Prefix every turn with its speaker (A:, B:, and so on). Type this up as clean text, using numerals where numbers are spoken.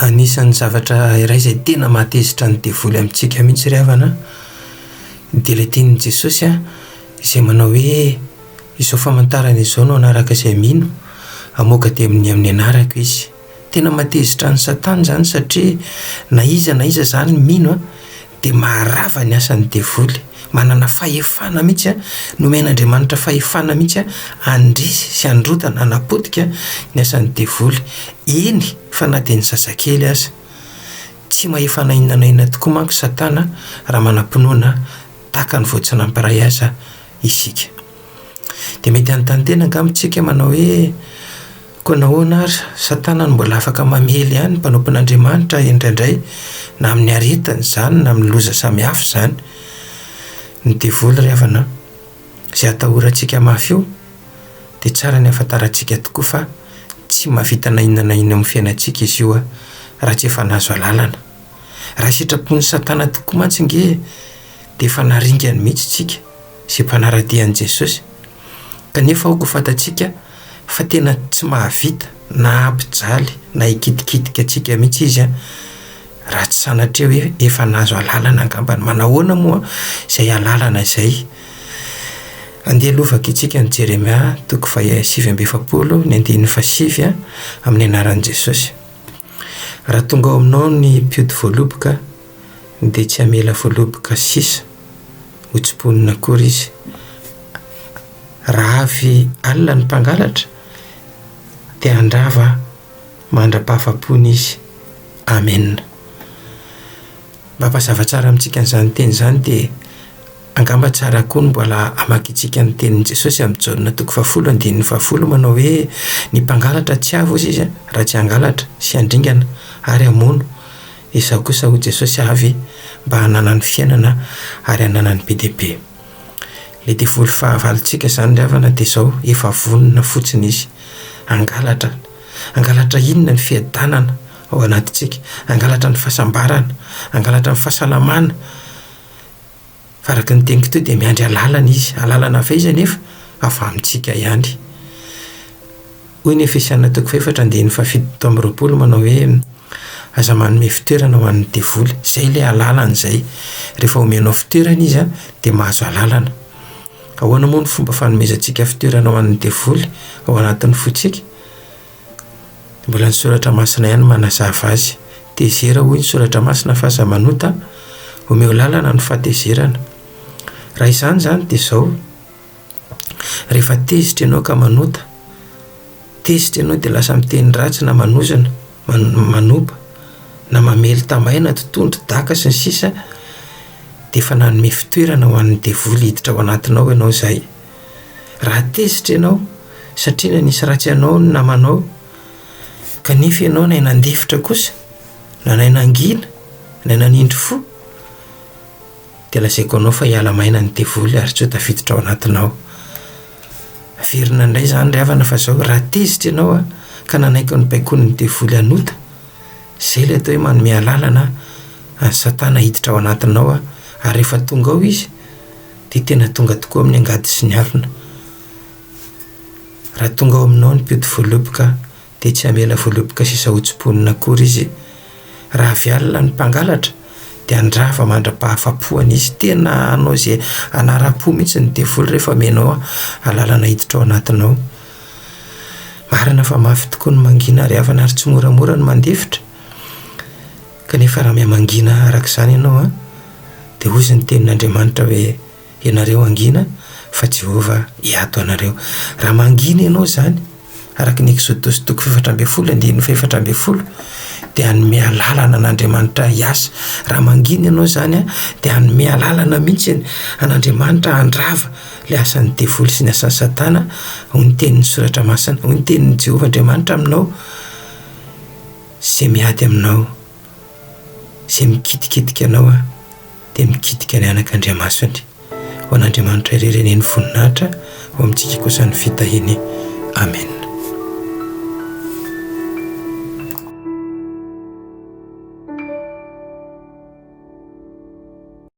A: Anisan'ny zavatra iray izay tena mahatezitra ny devoly amintsika mihitsy ry havana dia ilay tenin'i Jesosy izay manao hoe izao famantarana izao no hanaraka izay mino, hamoaka demonia amin'ny anarako izy. Tena mahatezitra an'i Satana izany satria na iza na iza izany mino dia maharava ny asan'ny devoly. Manana fahefana mihitsy, nomen'Andriamanitra fahefana mihitsy handresy sy handrodana, hanapotika ny asan'ny devoly. Eny fa na dia ny zazakely aza. Tsy mahefa na inona na inona tokoa manko Satana raha manam-pinoana tahaka ny vao tsy nampiray aza isika. Dia mety hanontany tena angamba isika manao hoe, Koa nahoana ary Satana no mbola afaka mamely ihany ny mpanompon'Andriamanitra indraindray, na amin'ny aretina izany na amin'ny loza samihafa izany? Ny devoly ry havana, izay atahorantsika mafy io, dia tsara ny hahafantarantsika tokoa fa tsy mahavita na inona na inona eo amin'ny fiainantsika izy io raha tsy efa nahazo alalana. Raha sitrapon'i Satana tokoa mantsy ange dia efa naringany mihitsy isika izay mpanara-dia an'i Jesosy. Kanefa aoka ho fantatsika fa tena tsy mahavita na hampijaly na hikitikitika antsika mihitsy izy raha tsy sanatria hoe efa nahazo alalana angambany. Manahoana moa izay alalana izay? Andeha aloha vakintsika ny Jeremia toko faha 49 ny andininy fahasivy amin'ny anaran'i Jesosy. Raha tonga ao aminao ny mpioty voaloboka dia tsy hamela voaloboka sisa ho tsimponina akory izy. Raha avy alina ny mpangalatra dia handrava mandra-pahafapony izy. Amena. Mba hampazava tsara amintsika an'izany teny izany dia angamba tsara koa ny mbola hamakintsika ny tenin'i Jesosy amin'ny Jaona toko fahafolo andininy fahafolo manao hoe ny mpangalatra tsy avy hozy izy raha tsy hangalatra sy handringana ary hamono. Izaho kosa hoy Jesosy avy mba hananany fiainana ary hananany be dia be. Ilay devoly fahavalontsika izany ry havana dia izao, efa vonona fotsiny izy hangalatra. Hangalatra inona? Ny fiadanana ao anatintsika, hangalatra ny fahasambarana, hangalatra ny fahasalamana. Fa araka ny teniko teo dia miandry alalana izy. Alalana avy aiza anefa? Avy amintsika ihany. Hoy ny Efesiana toko fahefatra andininy fahafito amby 20 manao hoe, Aza manome fitoerana ho an'ny devoly. Izay ilay alalana izay. Rehefa omenao fitoerana izy dia mahazo alalana. Ahoana moa ny fomba fanomezantsika fitoerana ho an'ny devoly ao anatin'ny fontsika? Mbola ny soratra masina ihany manazava azy. Tezera hoy ny soratra masina fa aza manota, omeo lalana ny fahatezerana. Raha izany izany dia izao, rehefa tezitra ianao ka manota, tezitra ianao dia lasa miteny ratsy na manozona, manoba, na mamely tamaina, totohondry, daka sy ny sisa dia efa nanome fitoerana ho an'ny devoly hiditra ao anatinao ianao izay. Raha tezitra ianao satria nanisy ratsy anao ny namanao, kanefa ianao nahay nandefitra kosa, na nahay nangina, na nanindry fo, dia lazaiko anao fa hiala maina ny devoly ary tsy ho tafiditra ao anatinao. Averina indray izany ry havana fa izao, raha tezitra ianao ka nanaiky ny baikon'ny devoly hanota, izay ilay atao hoe manome alalana an'i Satana hiditra ao anatinao ary rehefa tonga ao izy dia tena tonga tokoa amin'ny angady sy ny harona. Raha tonga ao aminao ny mpioty voaloboka dia tsy hamela voaloboka sisa ho tsimponina akory izy. Raha avy alina ny mpangalatra dia handrava mandra-pahafapoany izy. Tena hanao izay hanaram-po mihitsy ny devoly rehefa omenao alalana hiditra ao anatinao. Marina fa mafy tokoa ny mangina ry havana ary tsy moramora ny mandefitra. Kanefa raha miha-mangina araka izany ianao dia hozy ny tenin'Andriamanitra hoe Ianareo hangina fa Jehovah hiato anareo. Raha mangina ianao izany, araka ny Eksodosy toko fahefatra ambin'ny folo andininy fahefatra ambin'ny folo, dia hanome alalana an'Andriamanitra hiasa. Raha mangina ianao izany, dia hanome alalana mihitsy an'Andriamanitra handrava ilay asan'ny devoly sy ny asan'i Satana, hoy ny tenin'ny Soratra Masina. Hoy ny tenin'i Jehovah Andriamanitra aminao, Izay miady aminao, izay mikitikitika anao dia mikitika ny anakandriamasony. Ho an'Andriamanitra irery anie ny voninahitra, ho amintsika kosa ny fitahiany. Amena.